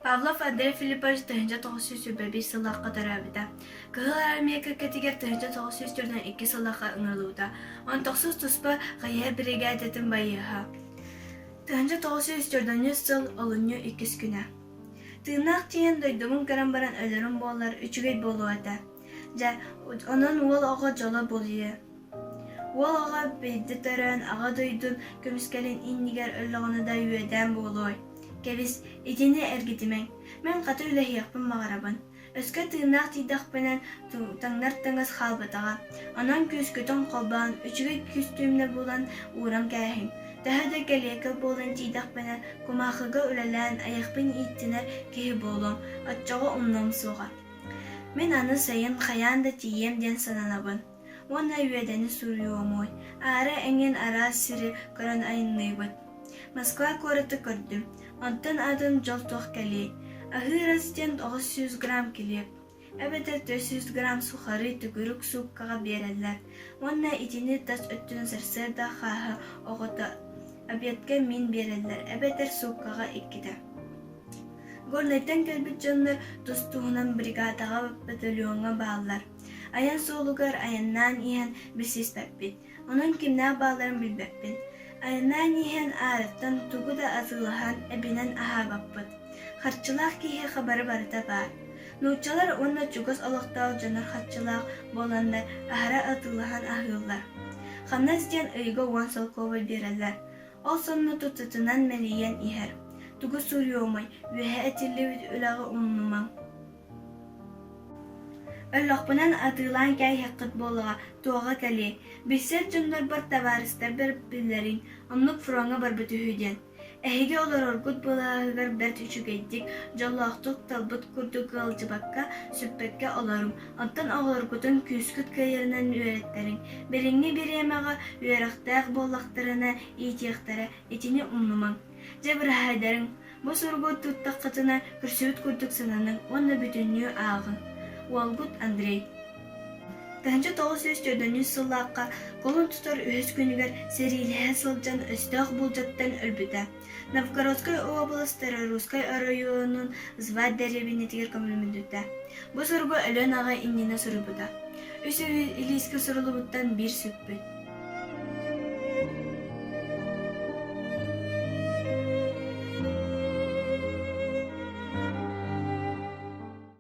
Павлов Андрей Филиппович 1921 сыллаахха төрөөбүтэ. Кыһыл Армия кэккэтигэр 1942 сыллаахха ыҥырыллыбыта. Он тохсус туспа хайыһар биригээдэтин байыаһа. 1944 сыл олунньу иккис күнэ. Тыыннаах тиийэн дойдубун көрөн баран өлөрүм буоллар үчүгэй буолуо этэ. Дьэ, онон уол оҕо дьоло буолуо. Уол оҕо биирдэ төрөөн Аҕа дойдун көмүскэлин иннигэр өллөҕүнэ да үөдээн буолуой. Кэбис, итини эргитимэҥ. Мин хата үлэһиэхпин баҕарабын. Өскө тыыннаах тиийдэхпинэ таҥнар таҥас хаалбатаҕа. Онон күүскүтүн холбоон, үчүгэй көстүүмнэ булан ууран кээһиҥ. Төһө да кэлиэкэ буолан тиийдэхпинэ, кумаахыга үлэлээн айахпын ииттинэр киһи буолуом, оччоҕо умнуом суоҕа. Мин аны сайын хайаан да тиийиэм диэн сананабын. Уонна үөдэни суруйуомуй, аара эҥин араас сири көрөн айанныыбыт. Москва куораты көрдүм, онтон атын дьол туох кэлиэй? Аһыыр ас диэн 900 грамм килиэп, эбэтэр 400 грамм сухарый төгүрүк сууккаҕа биэрэллэр уонна итини тас өттүн сарсыарда хааһы оҕото обедка миин биэрэллэр эбэтэр сууккаҕа иккитэ. Горнайтан кэлбит дьоннор тус-туһунан бригадаҕа батальоҥҥа бааллар. Айан суолугар айаннаан иһэн билсиспэппит, онон кимнээх баалларын билбэппин. Айаннаан иһэн аараттан тугу да атыылаһан, эбинэн аһаабаппыт. Харчылаах киһиэхэ бары барыта баар. Нууччалар уонна чугас олохтоох дьоннор харчылаах буоланнар аһара атыылаһан аһыыллар. Хамнас диэн ыйга 10 солкуобай биэрэллэр. Ол сонно тутатынан мэлийэн иһэр. Тугу суруйуомуй, үөһэ этиллибит үлэҕи умнумаҥ. Өллөхпүнэн атыылаан кээһиэххит буоллаҕа, туоҕа кэлиэй. Билсэр дьоннорбор табаарыстарбар биллэриҥ, оннук фроҥҥа барбыт үһү диэн. Эһиги олороргут былааһыгар бэрт үчүгэйдик, дьоллоохтук талбыт курдук ыалдьыбакка, сүппэккэ олоруҥ, оттон оҕолоргутун күүскүт кыайарынан үөрэттэриҥ. Билиҥҥи бириэмэҕэ үөрэхтээх буоллахтарына иитиэхтэрэ, итини умнумаҥ. Дьэ быраһаайдарыҥ, бу суругу туттаххытына көрсүбүт курдук сананыҥ уонна бүтүннүү ааҕыҥ. Уолгут Андрей 1943 сыллаахха кулун тутар үһүс күнүгэр сэриилэһэ сылдьан өстөөх булдьаттан өлбүтэ. Новгородскай уобалас Старорусскай оройуонун Звать дэриэбинэтигэр көмүлүммүтэ. Бу суругу өлөн аҕай иннинэ суруйбута. Үс илиискэ суруллубуттан биир сүппүт.